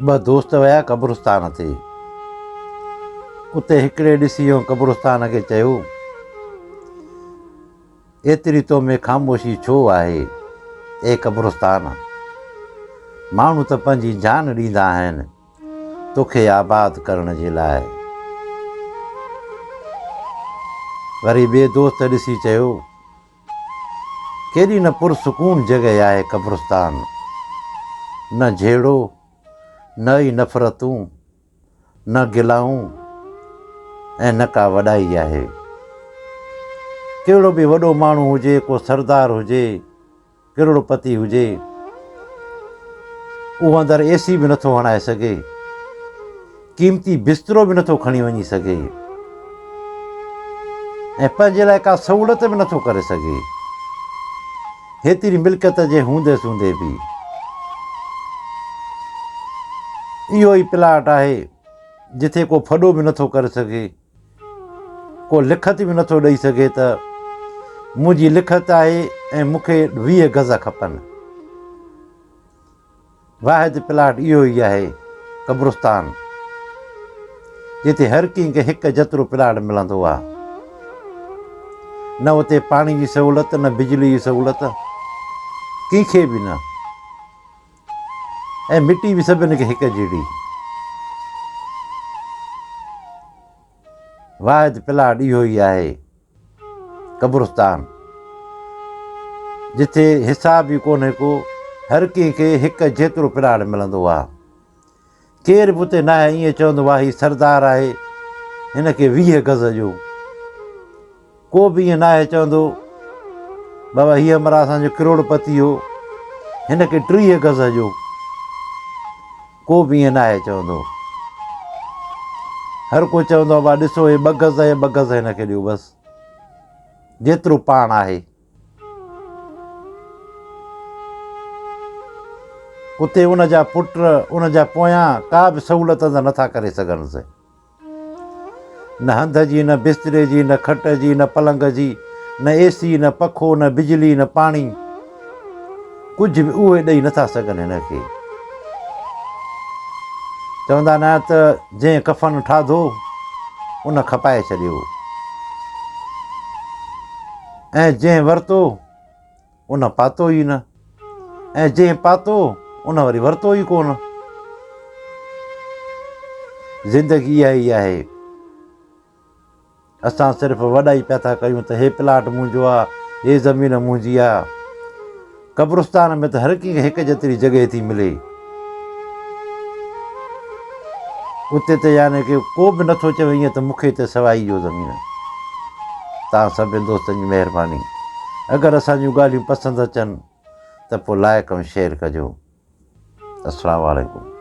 ٻه دوست ويا قبرستان تي. اتي هڪڙي ڏسي ان قبرستان کي چيو، ايتري تو ۾ خاموشي ڇو آهي، اي قبرستان! ماڻهو ته پنهنجي جان ڏيندا آهن توکي آباد ڪرڻ جي لاء. وري ٻئي دوست ڏسي چيو، ڪيڏي نه پرسڪون جڳهه آهي قبرستان. نه جهيڙو، نه ئي نفرتون، نه گلائون ۽ نه ڪا وڏائي آهي. ڪهڙو به وڏو ماڻهو هجي، ڪو سردار هجي، ڪروڙپتي هجي، اهو اندر اي سي به نٿو هڻائي سگهي، قيمتي بسترو به نٿو کڻي وڃي سگهي ۽ پنهنجي لاء ڪا سهولت به نٿو ڪري سگهي. هيتري ملڪيت جي هوندي سوندي به اهو ئي پلاٽ آهي جتي ڪو ڦڏو به نٿو ڪري سگهي. ڪو لکت به نٿو ڏئي سگهي ته منهنجي لکت آهي ۽ مون کي 20 گز کپن. واحد پلاٽ اهو ئي آهي قبرستان جتي هر ڪنهن کي هڪ جيترو پلاٽ ملندو آهي. نه اتي پاڻي جي سهولت نه بجلي جي سهولت ڪنهن کي به نه. ۽ مٽي به سڀن کي هڪ جهڙي. واحد پلاٽ اهو ئي آهي قبرستان جتي حساب ئي ڪونهي ڪو هر ڪنهن کي هڪ جيترو پلاٽ ملندو آهي. ڪير به اتي ناهي ائين چوندو آهي هي سردار آهي هن کي 20 گز ڏيو. ڪو به ائين ناهي چوندو بابا هي همراهه اسان جو ڪروڙ پتي هو هن کي 30 گز ڏيو. ڪو به ائين ناهي چوندو. هر ڪو چوندو آهي بابا ڏسو هي 2 گز يا 2 گز هن کي ڏيو بس جيترو پاڻ آهي. اتي ان جا پٽ ان جا پويان ڪا به سهولت اندر نٿا ڪري سگهنس. نه هنڌ جي، نه بستري جي، نه کٽ جي، نه پلنگ جي، نه اي سي، نه پکو، نه بجلي، نه پاڻي، ڪجهه به اهي ڏئي نٿا سگهن هن کي. چوندا نه ته جنهن ڪفن ٺاڌو ان کپائي ڇڏيو ۽ جنهن ورتو ان پاتو ئي نه ۽ جنهن پاتو ان وري ورتو ئي ڪونه. زندگي اها ئي آهي. اسان صرف وڏائي پيا ٿا ڪيون ته هي پلاٽ منهنجو آ، هي زمين منهنجي آ. قبرستان ۾ ته هر ڪنهن کي هڪ جيتري جڳهه ٿي ملي. اتي ته يعني ڪي ڪو به نٿو چوي ائين ته مون کي هتي سوائي ڏيو زمين. توهان سڀني دوستن جي مهرباني. اگر اسان جون ڳالهيون پسند اچن ته پوء لائڪ ۽ شيئر ڪجو. السلام عليڪم.